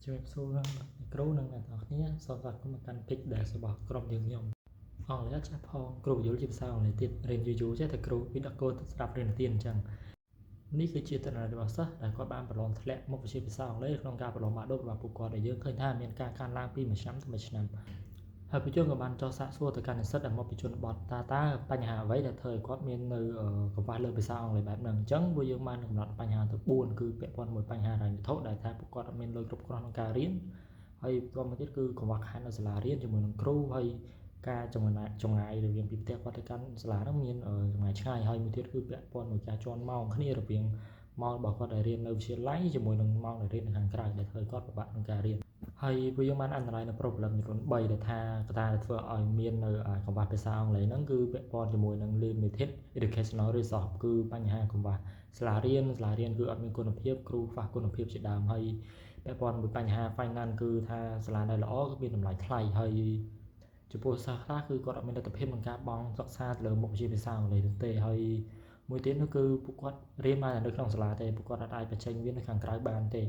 ជំរាបសួរអ្នកគ្រូនិងអ្នកទាំងអស់គ្នាសូមស្វាគមន៍មកកាន់ Pitch Deck របស់ក្រុមយើងខ្ញុំអង់គ្លេសអត់ចេះផងគ្រូពន្យល់ជាភាសាអង់គ្លេសទៀតរៀនយូរៗចេះតែគ្រូពីដាក់កូដស្ដាប់រឿងនិទានអញ្ចឹងនេះគឺជាទិន្នន័យរបស់សិស្សដែលគាត់បានប្រឡងធ្លាក់មុខវិជ្ជាភាសាអង់គ្លេសក្នុងការប្រឡងបាក់ឌុបរបស់ពួកគាត់ដែលយើងឃើញថាមានការកើនឡើងពីមួយឆ្នាំទៅមួយឆ្នាំហើយពួកយើងក៏បានចុះសាកសួរទៅកាន់និស្សិតដែលមកពីជនបទតើតើបញ្ហាអ្វីដែលធ្វើឲ្យគាត់មាននៅកង្វះលើភាសាអង់គ្លេសបែបហ្នឹងអញ្ចឹងពួកយើងបានកំណត់បញ្ហាទៅ4គឺពាក់ព័ន្ធមួយបញ្ហាហិរញ្ញវត្ថុដែលថាពួកគាត់អត់មានលុយគ្រប់គ្រាន់ក្នុងការរៀនហើយបន្តមកទៀតគឺកង្វះខាតនៅសាលារៀនជាមួយនឹងគ្រូហើយការចំណាយចម្ងាយរវាងពីផ្ទះគាត់ទៅកាន់សាលាហ្នឹងមានចម្ងាយឆ្ងាយហើយមួយទៀតគឺពាក់ព័ន្ធមួយការជាន់ម៉ោងគ្នារវាងម៉ោងរបស់គាត់ដែលរៀននៅវិទ្យាល័យជាមួយនឹងម៉ោងដែលរៀននៅខាងក្រៅដែលធ្វើឲ្យគាត់ពិបាកក្នុងការរៀនហើយពួកយើងបាន analyze នៅ problem ចំនួន3ដែលថាកត្តាដែលធ្វើឲ្យមាននៅកង្វះភាសាអង់គ្លេសហ្នឹងគឺពាក់ព័ន្ធជាមួយនឹង limited educational resource គឺបញ្ហាកង្វះសាលារៀនសាលារៀនគឺអត់មានគុណភាពគ្រូខ្វះគុណភាពជាដើមហើយពាក់ព័ន្ធមួយបញ្ហា finance គឺថាសាលាដែលល្អគឺមានតម្លៃថ្លៃហើយចំពោះសិស្សខ្លះគឺគាត់អត់មានលទ្ធភាពក្នុងការបង់សិក្សាទៅលើមុខវិជ្ជាភាសាអង់គ្លេសនោះទេហើយមួយទៀតនោះគឺពួកគាត់រៀនបានតែនៅក្នុងសាលាទេពួកគាត់អត់អាចបញ្ចេញវានៅខាងក្រៅបានទេ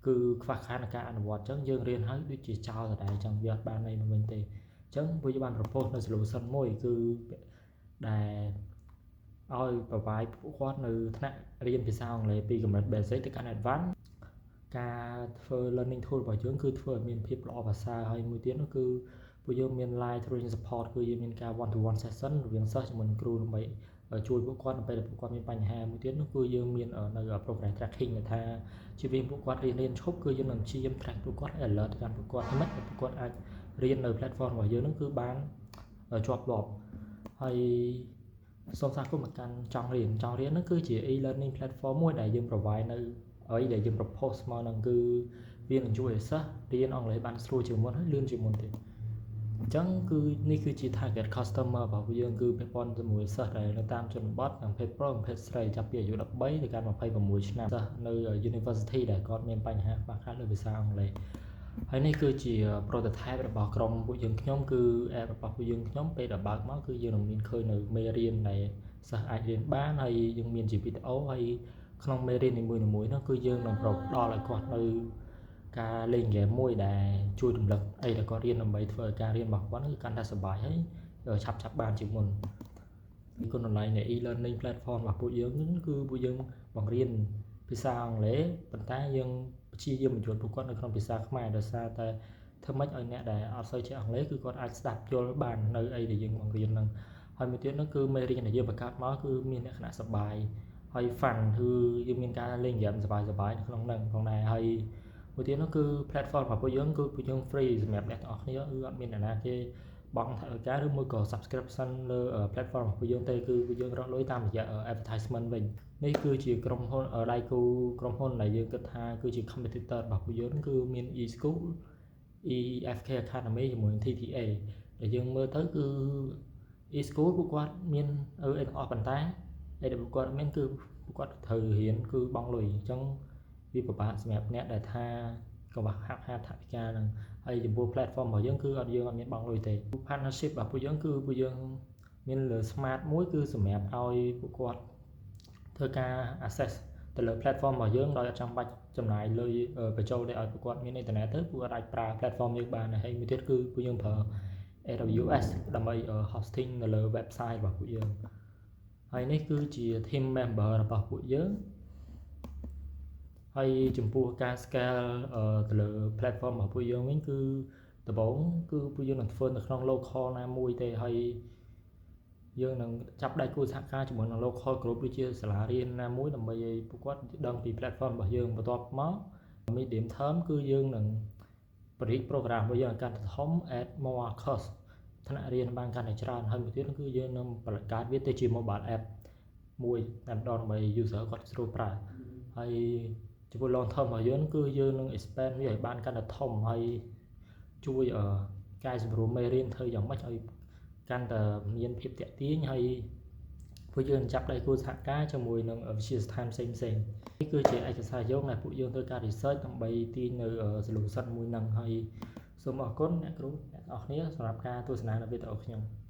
គឺខ្វះខាតในការអនុវត្តអញ្ចឹងយើងរៀនហើយដូចជាចោលដដែលអញ្ចឹងវាអត់បានន័យមកវិញទេអញ្ចឹងពួកយើងបាន propose នៅ solution មួយគឺដែលឲ្យ provide ពួកគាត់នៅថ្នាក់រៀនភាសាអង់គ្លេសពីកម្រិត basic ទៅកាន់ advanced ការធ្វើ learning tool របស់យើងគឺធ្វើឲ្យមានភាពល្អប្រសើរហើយមួយទៀតនោះគឺពួកយើងមាន live training support គឺយើងមានការ one to one session រវាងសិស្សជាមួយនឹងគ្រូដើម្បីជួយពួកគាត់នៅពេលដែលពួកគាត់មានបញ្ហាមួយទៀតនោះគឺយើងមាននៅ progress tracking ដែលថាជាវិញពួកគាត់រៀនរៀនឈប់គឺយើងនឹងព្យាយាម track ពួកគាត់ alert ទៅកាន់ពួកគាត់មិនឲ្យពួកគាត់អាចរៀននៅ platform របស់យើងនឹងគឺបានជាប់លាប់ហើយសូមស្វាគមន៍មកកាន់ចង់រៀនចង់រៀននោះគឺជា e-learning platform មួយដែលយើង provide នៅអីដែលយើង propose មកហ្នឹងគឺវានឹងជួយឲ្យសិស្សរៀនអង់គ្លេសបានស្រួលជាងមុនហើយលឿនជាងមុនទៀតអញ្ចឹងគឺនេះគឺជា target customer របស់យើងគឺពាក់ព័ន្ធជាមួយសិស្សដែលនៅតាមជនបទទាំងភេទប្រុសនិងភេទស្រីចាប់ពីអាយុ13ទៅកាន់26ឆ្នាំសិស្សនៅ university ដែលគាត់មានបញ្ហាខ្វះខាតលើភាសាអង់គ្លេសហើយនេះគឺជា prototype របស់ក្រុមពួកយើងខ្ញុំគឺ app របស់ពួកយើងខ្ញុំពេលដែលបើកមកគឺយើងនឹងមានឃើញនៅមេរៀនដែលសិស្សអាចរៀនបានហើយយើងមានជាវីដេអូហើយក្នុងមេរៀននីមួយៗនោះគឺយើងនឹងផ្ដល់ឲ្យគាត់នៅការលេងហ្គេមមួយដែលជួយរំលឹកអីដែលគាត់រៀនដើម្បីធ្វើឲ្យការរៀនរបស់គាត់គឺកាន់តែសប្បាយហើយឆាប់ឆាប់បានជាងមុនគុណតម្លៃនៃ e-learning platform របស់ពួកយើងគឺពួកយើងបង្រៀនភាសាអង់គ្លេសប៉ុន្តែយើងព្យាយាមបញ្យល់ពួកគាត់នៅក្នុងភាសាខ្មែរដោយសារតែធ្វើម៉េចឲ្យអ្នកដែលអត់សូវចេះអង់គ្លេសគឺគាត់អាចស្ដាប់យល់បាននៅអីដែលយើងបង្រៀនហ្នឹងហើយមួយទៀតនោះគឺមេរៀនដែលយើងបង្កើតមកគឺមានលក្ខណៈសប្បាយហើយ fun គឺយើងមានការលេងហ្គេមសប្បាយៗនៅក្នុងហ្នឹងផងដែរហើយមួយទៀតនោះគឺ platform របស់ពួកយើងគឺពួកយើង free សម្រាប់អ្នកទាំងអស់គ្នាគឺអត់មានអ្នកណាគេបង់ថវិកាឬមួយក៏ subscription លើ platform របស់ពួកយើងទេគឺពួកយើងរកលុយតាមរយៈ advertisement វិញនេះគឺជាក្រុមហ៊ុនដៃគូក្រុមហ៊ុនដែលយើងគិតថាគឺជា competitor របស់ពួកយើងគឺមាន e-school EFK Academy ជាមួយនឹង TTA ដែលយើងមើលទៅគឺ e-school ពួកគាត់មានអីទាំងអស់ប៉ុន្តែអីដែលពួកគាត់មានគឺពួកគាត់ត្រូវរៀនគឺបង់លុយអញ្ចឹងវាពិបាកសម្រាប់អ្នកដែលថាកង្វះខាតថវិកាហ្នឹងហើយចំពោះ platform របស់យើងគឺអត់យើងអត់មានបង់លុយទេ partnership របស់ពួកយើងគឺពួកយើងមានលើ smart មួយគឺសម្រាប់ឲ្យពួកគាត់ធ្វើការ access ទៅលើ platform របស់យើងដោយអត់ចាំបាច់ចំណាយលុយបញ្ចូលទេឲ្យពួកគាត់មានអ៊ីនធឺណិតទៅពួកគាត់អាចប្រើ platform យើងបានហើយមួយទៀតគឺពួកយើងប្រើ AWS ដើម្បី hosting នៅលើ website របស់ពួកយើងហើយនេះគឺជា team member របស់ពួកយើងហើយចំពោះការ scale ទៅលើ platform របស់ពួកយើងវិញគឺដំបូងគឺពួកយើងនឹងធ្វើនៅក្នុង local ណាមួយទេហើយយើងនឹងចាប់ដៃគូសហការជាមួយនឹង local group ដូចជាសាលារៀនណាមួយដើម្បីឲ្យពួកគាត់ដឹងពី platform របស់យើងបន្ទាប់មក medium term គឺយើងនឹងពង្រីក program របស់យើងឲ្យកាន់តែធំ add more course ថ្នាក់រៀនបានកាន់តែច្រើនហើយមួយទៀតគឺយើងនឹងបង្កើតវាទៅជា mobile app មួយតែម្ដងដើម្បី user គាត់ស្រួលប្រើហើយចំពោះ long term របស់យើងគឺយើងនឹង expand វាឲ្យបានកាន់តែធំហើយជួយកែសម្រួលមេរៀនធ្វើយ៉ាងម៉េចឲ្យកាន់តែមានភាពទាក់ទាញហើយពួកយើងចាប់ដៃគូសហការជាមួយនឹងវិទ្យាស្ថានផ្សេងផ្សេងនេះគឺជាឯកសារយោងដែលពួកយើងធ្វើការ research ដើម្បីទាញនៅ solution មួយហ្នឹងហើយសូមអរគុណអ្នកគ្រូអ្នកទាំងអស់គ្នាសម្រាប់ការទស្សនានៅវីដេអូខ្ញុំ។